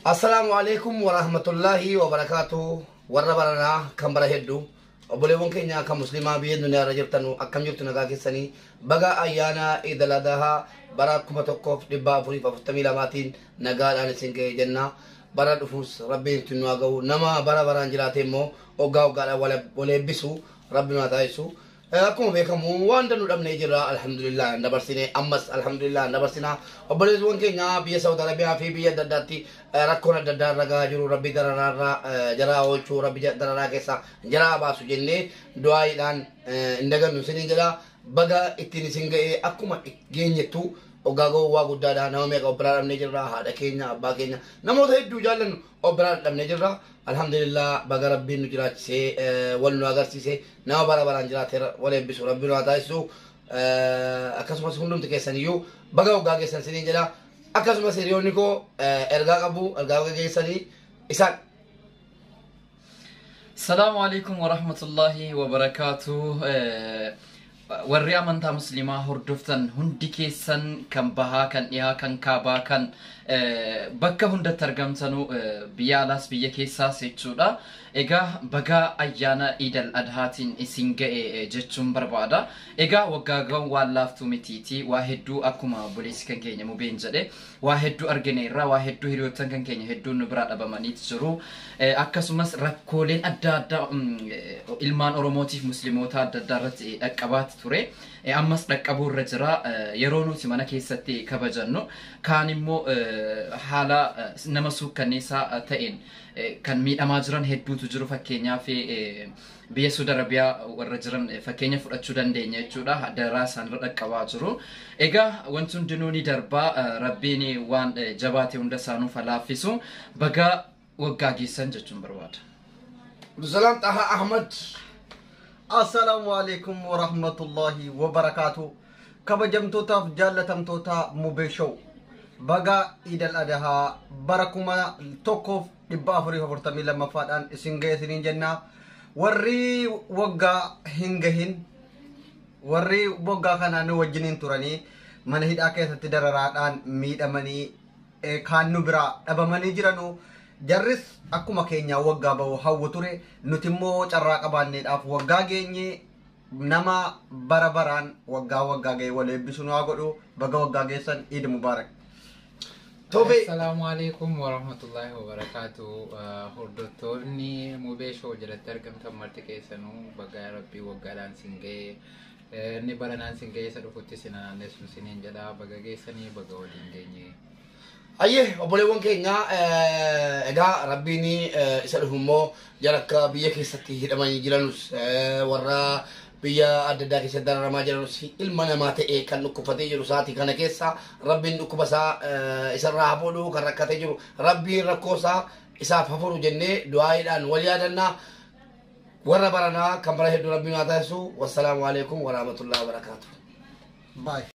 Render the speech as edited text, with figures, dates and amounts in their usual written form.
Assalaamu alaikum warahmatullahi wabarakaatu. Warra baranaa kan bara hedduu, obboleewwan keenya kan muslimaa biyya duniyaa irra jirtanu, akkam jirtu? Nagaa keessanii? Baga ayyaana Iidal Adhaa bara 1442tiin nagaadhaan isin ga'e jenna. Bara dhufuus Rabbiin itti nu haa ga'u. Nama bara baraan jiraate immoo waggaa waggaadhaan wal eebbisu Rabbi nu haa taasisu. Akkuma beekamu waan danuu dhabnee jirra. Alhamdulillah dabarsine, ammas alhamdulillah dabarsina. Obboleewwan keenya biyya Saudi Arabiyaa fi biyya adda addaatti rakkoon adda addaa irra gahaa jiru, Rabbi dararaa irraa jaraa oolchuu, Rabbi dararaa keessa jaraa baasu jennee du'aayiidhaan hin dagannu isiniin jedha. Baga ittiin isin ga'ee. Akkuma geenyettu hoggaa ga'uu waa guddaadha. Nama meeqa obbolaa dhabnee jirra? Haadha keenya, abbaa keenya, namoota hedduu jaallannu obbolaa dhabnee jirra. Alhamdulillah, baga Rabbiin nu jiraachisee wal nu agarsiise. Nama bara baraan jiraate wal eebbisu Rabbiin nu haa taasisu. Akkasumas hundumti keessaniyyuu baga hoggaa keessan isiniin jedha. Akkasumas hiriyoonni koo ergaa qabu, ergaa baga geessanii isaan. Salaamu alaikum warahmatullahi wabarakaatu. Warri amantaa musliimaa hordoftan hundi keessan, kan bahaa, kan dhihaa, kan kaabaa, kan bakka hundatti argamtanu, biyya alaas biyya keessaas jechuudha. Egaa bagaa ayyaana Iidal Adhaatiin isin ga'e jechuun barbaada. Egaa waggaa ga'uun waan laaftuu mitiiti. Waa hedduu, akkuma obboleessi kan keenya Mubeen jedhe, waa hedduu argineerra, waa hedduu hiriyoottan kan keenya hedduun nu biraa dhabamaniitu jiru. Akkasumas rakkooleen adda addaa ilmaan Oromootiif musliimoota adda addaa irratti dhaqqabaatti ture. Ammas dhaqqabuu irra jira. Yeroo nuti mana keessatti kabajannu kaan immoo haala nama suukkanneessaa ta'een kan miidhamaa jiran hedduutu jiru. Fakkeenyaaf biyya Saudi Arabiyaa warra jiran fakkeenya fudhachuu dandeenya jechuudha. Dararaa isaanirra dhaqqabaa jiru. Egaa wanti hundinuu ni darbaa. Rabbiin waan jabaate hunda isaanuuf laaffisu. Baga waggaa geessan jechuun barbaada. Abdusalaam Xahaa Ahmad. Assalaamu alaikum warahmatullahi wabarakaatu. Kabajamtootaaf jaallatamtoota Mubee Show. Baga Iidal Adhaa bara 1442ffaadhaan isin ga'e isiniin jenna. Warri waggaa hin gahin, warri waggaa kanaa nu wajjiniin turanii mana hidhaa keessatti dararaadhaan miidhamanii kaan nu biraa dhabamanii jiranu, jarris akkuma keenyaa waggaa bahu hawwu ture. Nuti immoo carraa qabaanneedhaaf waggaa geenye. Nama bara baraan waggaa waggaa ga'e wal eebbisu nu haa godhu. Baga waggaa geessan, Iid Mubaarak. Toofee. Assalaamu alaikum warahmatullahi wabarakaatu. Hordoftoonni Mubee Show jalatti argamtan marti keessanuu, baga Rabbii waggaadhaan sin ga'e. Inni baranaan sin ga'e isa dhufutti sin naannessu siniin jedha. Baga geessanii, baga waliin geenye. Ayyee, obboleewwan keenya, egaa Rabbiin isa dhufu immoo jara akka biyya keessatti hidhamanii jiranus, warra biyya adda addaa keessatti dararamaa jiranus, ilma namaa ta'e kan dhukkufatee jiru sa'aatii kana keessa Rabbiin dhukkuba isaa isarraa hafuudhu, kan rakkatee jiru Rabbiin rakkoo isaa isaaf hafuudhu jennee du'aayiidhaan wal yaadannaa. Warra baranaa kan bara hedduu Rabbiin haa taasisu. Wassalaamu alaikum warahmatullahi wabarakaatuh. Bye.